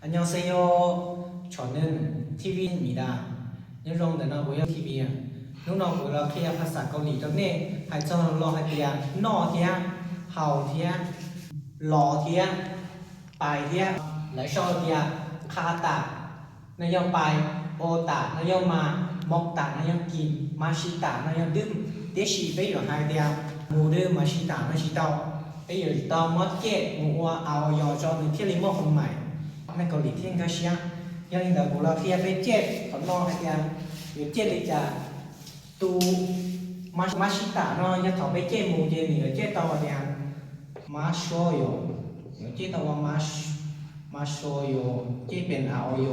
안녕하세요. 저는 티비입니다. ຍາດໂຍມ ເດີເນາະ ໂກໂຍ ທີວີ ເນາະ ໂກໂຍ ເວົ້າພາສາເກົາຫຼີ ຕອນນີ້ ໃຫ້ເຈົ້າລອງ ໃຫ້ເປັນ ໜໍ່ທຽ ເຫົ່າທຽ ຫຼໍທຽ ປາຍທຽ ແລະ ຊໍທຽ ຄາຕາ ນະຍອງປາຍ ໂອຕາ ນະຍອງມາ ໝອກຕາ ນະຍອງກິນ ມາຊິຕາ ນະຍອງດື່ມ ເຕຊິ ເປັນຫຍັງໃຫ້ເປັນ ໝູດື ມາຊິຕາ ມາຊິເຕົາ ເປັນຫຍັງເຕົາ ມອດເກດ ໝູ ອວ ອາວ ຢໍ ຈອ ໜຶ່ງ ທີ່ລີມອກຄວາມໝາຍ ໃນເກົາຫຼີ ເທັງກາເຊຍ ຢ່າງນີ້ລະ ໂກລາເຄຍ ເປັນເຈັດ ຂອງນ້ອງໃຫ້ເປັນ ເຈັດ ຫຼືຈະ ຕູ ມາ ມາຊິຕາ ເນາະ ຍາດເຖົ້າເປັນເຈັດ ໝູເຈມີເຈັດ ເຕົາວ່າເປັນ ມາໂຊໂຍ ເຈັດ ເຕົາວ່າ ມາ ມາໂຊໂຍ ເຈັດ ເປັນ ອາ ໂອ ໂຍ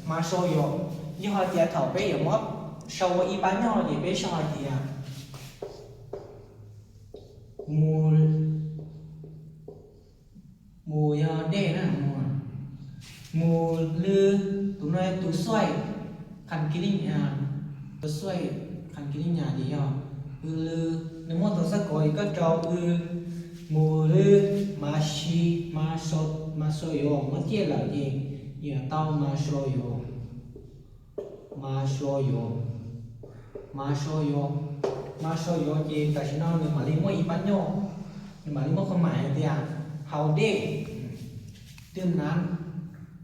ມາໂຊໂຍ ຍອດເຈັດເຖົ້າເປັນຫຍັງ ຊາວອີປາໂຍ ເຈເປັນຊາວເຈຍ ໝູ ໝູ ຍອ ເດ ນະ ໝູ ໝູ ລື ຕູນ້ອຍ ຕູຊ່ວຍ ຄັນກິລິຍາ ຕູຊ່ວຍ ຄັນກິລິຍາ ເດ ຍອ ອື ລື ໃນໝວດຕົວສະກົດ ກໍຈອ ອື ໝູ ລື ມາຊິ ມາໂຊ ມາໂຊໂຍ ໝົດເຈັດແລ້ວເດ ຍອ ເຕົາ ມາໂຊໂຍ ມາໂຊໂຍ ມາໂຊໂຍ ມາໂຊໂຍ ເຈ ກາຊິໂນ ໜຶ່ງ ມາລີໂມ ອີປາໂຍ ໜຶ່ງ ມາລີໂມ ຄວາມໝາຍເປັນ ເຮົາເດ ດື່ມນ້ຳ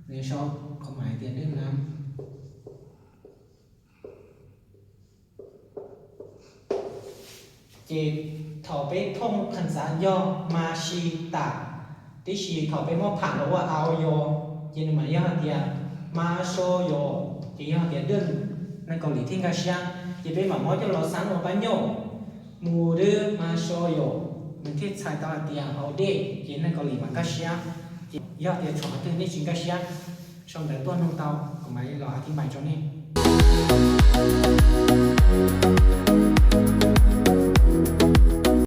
ເນຊອນ ຄວາມໝາຍເປັນ ດື່ມນ້ຳ ເຈ ເຖົ້າເປັນ ທົ່ງຄັນສານ ຍອ ມາຊິຕາ ຕິຊີ ເຖົ້າເປັນ ໝໍ້ ຜ່ານ ອາ ໂອ ໂຍ ເຈ ມາ ຍອ ເດ ມາໂຊໂຍ ເຈ ຍອ ເດ ດຶງ ໃນເກົາຫຼີ ທິງກາເຊຍ ເຈ ເປັນ ມາ ໝໍ ຍອ ລອ ສານ ໂອ ປາໂຍ ໝູ ດື ມາໂຊໂຍ ໜຶ່ງ ທິດຊາຍ ຕາ ເດ ເຮົາເດ ເຈ ໃນເກົາຫຼີ ມາກາເຊຍ ເຈ ຍອ ເດ ຊອ ຕຶ ນິຊິງກາເຊຍ ຊ່ອງໃດຕົວະໜຶ່ງເຕົາ ກໍມາລອອະທິບາຍເຈົ້ານີ້